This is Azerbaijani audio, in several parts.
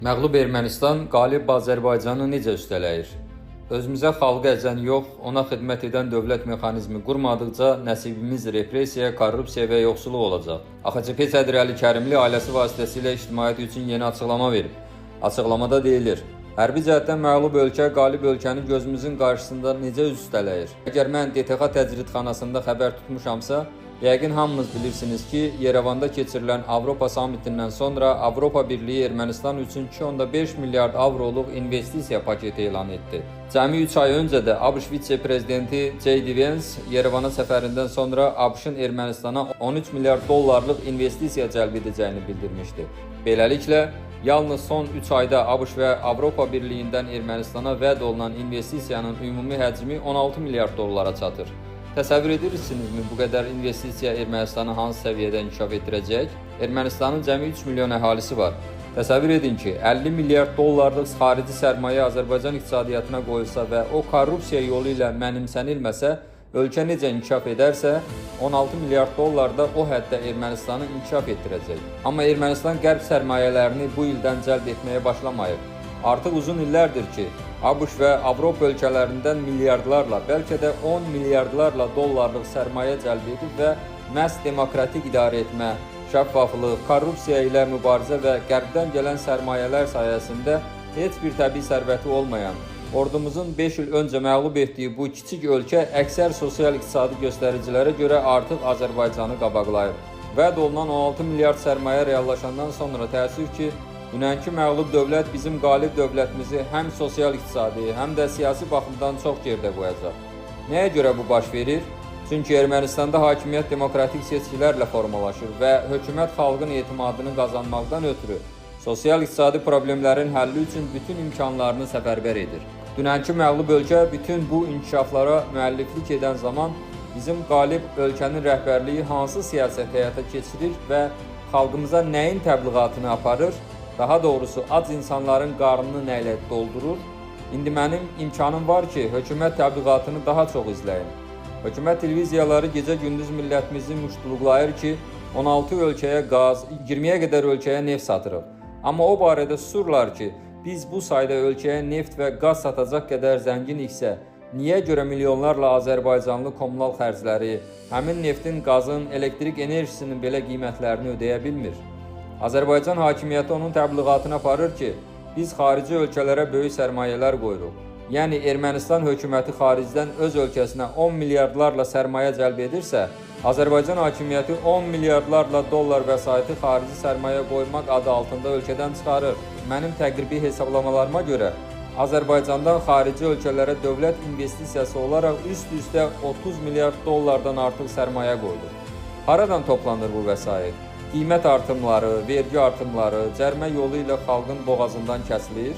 Məğlub Ermənistan qalib Azərbaycanı necə üstələyir? Özümüzə xalqı əzən yox, ona xidmət edən dövlət mexanizmi qurmadıqca nəsibimiz repressiya, korrupsiya və yoxsulluq olacaq. AXCP sədri Əli Kərimli ailəsi vasitəsilə ictimaiyyət üçün yeni açıqlama verib. Açıqlamada deyilir: hərbi cəhətdən məğlub ölkə qalib ölkəni gözümüzün qarşısında necə üstələyir? Əgər mən DTX təcridxanasında xəbər tutmuşamsa, yəqin hamınız bilirsiniz ki, Yerevanda keçirilən Avropa samitindən sonra Avropa Birliyi Ermənistan üçün 2,5 milyard avroluq investisiya paketi elan etdi. Cəmi 3 ay öncə də ABŞ vitse-prezidenti J.D. Vance Yerevana səfərindən sonra ABŞ-ın Ermənistana 13 milyard dollarlıq investisiya cəlb edəcəyini bildirmişdi. Beləliklə, yalnız son 3 ayda ABŞ və Avropa Birliyindən Ermənistana vəd olunan investisiyanın ümumi həcmi 16 milyard dollara çatır. Təsəvvür edirsinizmi bu qədər investisiya Ermənistanı hansı səviyyədə inkişaf etdirəcək? Ermənistanın cəmi 3 milyon əhalisi var. Təsəvvür edin ki, 50 milyard dollarlıq xarici sərmayə Azərbaycan iqtisadiyyatına qoyulsa və o korrupsiya yolu ilə mənimsənilməsə, ölkə necə inkişaf edərsə, 16 milyard dollar da o həddə Ermənistanı inkişaf etdirəcək. Amma Ermənistan qərb sərmayələrini bu ildən cəlb etməyə başlamayıb. Artıq uzun illərdir ki, ABŞ və Avropa ölkələrindən milyardlarla, bəlkə də 10 milyardlarla dollarlıq sərmayə cəlb edib və məhz demokratik idarə etmə, şəffaflıq, korrupsiya ilə mübarizə və qərbdən gələn sərmayələr sayəsində heç bir təbii sərvəti olmayan, ordumuzun 5 il öncə məğlub etdiyi bu kiçik ölkə əksər sosial-iqtisadi göstəricilərə görə artıq Azərbaycanı qabaqlayıb. Vəd olunan 16 milyard sərmayə reallaşandan sonra təəssüf ki, dünənki məğlub dövlət bizim qalib dövlətimizi həm sosial-iqtisadi, həm də siyasi baxımdan çox geridə qoyacaq. Nəyə görə bu baş verir? Çünki Ermənistanda hakimiyyət demokratik seçkilərlə formalaşır və hökumət xalqın etimadını qazanmaqdan ötürü sosial-iqtisadi problemlərin həlli üçün bütün imkanlarını səfərbər edir. Dünənki məğlub ölkə bütün bu inkişaflara müəlliflik edən zaman bizim qalib ölkənin rəhbərliyi hansı siyasət həyata keçirir və xalqımıza nəyin təbliğatını aparır? Daha doğrusu, ac insanların qarnını nə ilə doldurur? İndi mənim imkanım var ki, hökumət təbliğatını daha çox izləyim. Hökumət televiziyaları gecə-gündüz millətimizi muştuluqlayır ki, 16 ölkəyə qaz, 20-yə qədər ölkəyə neft satırıq. Amma o barədə susurlar ki, biz bu sayda ölkəyə neft və qaz satacaq qədər zənginiksə, niyə görə milyonlarla azərbaycanlı kommunal xərcləri, həmin neftin, qazın, elektrik enerjisinin belə qiymətlərini ödəyə bilmir? Azərbaycan hakimiyyəti onun təbliğatını aparır ki, biz xarici ölkələrə böyük sərmayələr qoyuruq. Yəni Ermənistan hökuməti xaricdən öz ölkəsinə 10 milyardlarla sərmayə cəlb edirsə, Azərbaycan hakimiyyəti 10 milyardlarla dollar vəsaiti xarici sərmayə qoymaq adı altında ölkədən çıxarır. Mənim təqribi hesablamalarıma görə Azərbaycandan xarici ölkələrə dövlət investisiyası olaraq üst-üstə 30 milyard dollardan artıq sərmayə qoyulur. Haradan toplanır bu vəsait? Qiymət artımları, vergi artımları, cərimə yolu ilə xalqın boğazından kəsilir.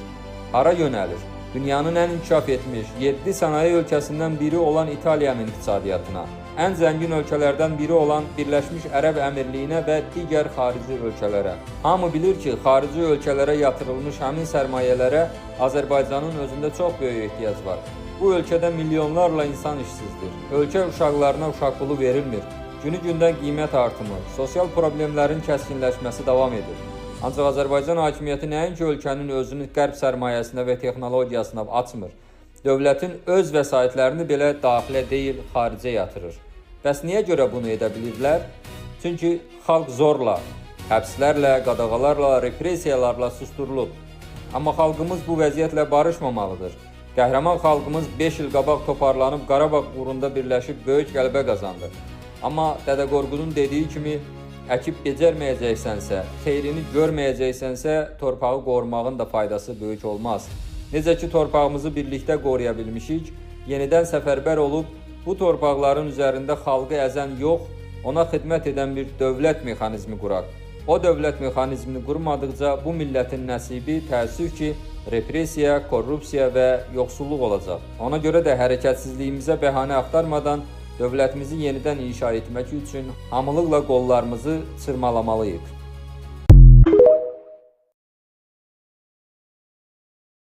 Hara yönəlir? Dünyanın ən inkişaf etmiş 7 sənaye ölkəsindən biri olan İtaliyanın iqtisadiyyatına, ən zəngin ölkələrdən biri olan Birləşmiş Ərəb Əmirliyinə və digər xarici ölkələrə. Hamı bilir ki, xarici ölkələrə yatırılmış həmin sərmayələrə Azərbaycanın özündə çox böyük ehtiyac var. Bu ölkədə milyonlarla insan işsizdir. Ölkə uşaqlarına uşaq pulu verilmir. Günü-gündən qiymət artımı, sosial problemlərin kəskinləşməsi davam edir. Ancaq Azərbaycan hakimiyyəti nəinki ölkənin özünü qərb sərmayəsinə və texnologiyasına açmır, dövlətin öz vəsaitlərini belə daxilə deyil, xaricə yatırır. Bəs niyə görə bunu edə bilirlər? Çünki xalq zorla, həbslərlə, qadağalarla, repressiyalarla susturulub. Amma xalqımız bu vəziyyətlə barışmamalıdır. Qəhrəman xalqımız 5 il qabaq toparlanıb Qarabağ uğrunda birləşib böyük qələbə qazandı. Amma Dədə Qorqudun dediyi kimi, əkib becərməyəcəksənsə, xeyrini görməyəcəksənsə, torpağı qorumağın da faydası böyük olmaz. Necə ki, torpağımızı birlikdə qoruya bilmişik, yenidən səfərbər olub, bu torpaqların üzərində xalqı əzən yox, ona xidmət edən bir dövlət mexanizmi quraq. O dövlət mexanizmini qurmadıqca bu millətin nəsibi təəssüf ki, repressiya, korrupsiya və yoxsulluq olacaq. Ona görə də hərəkətsizliyimizə bəhanə axtarmadan dövlətimizi yenidən inşa etmək üçün hamılıqla qollarımızı çırmalamalıyıq.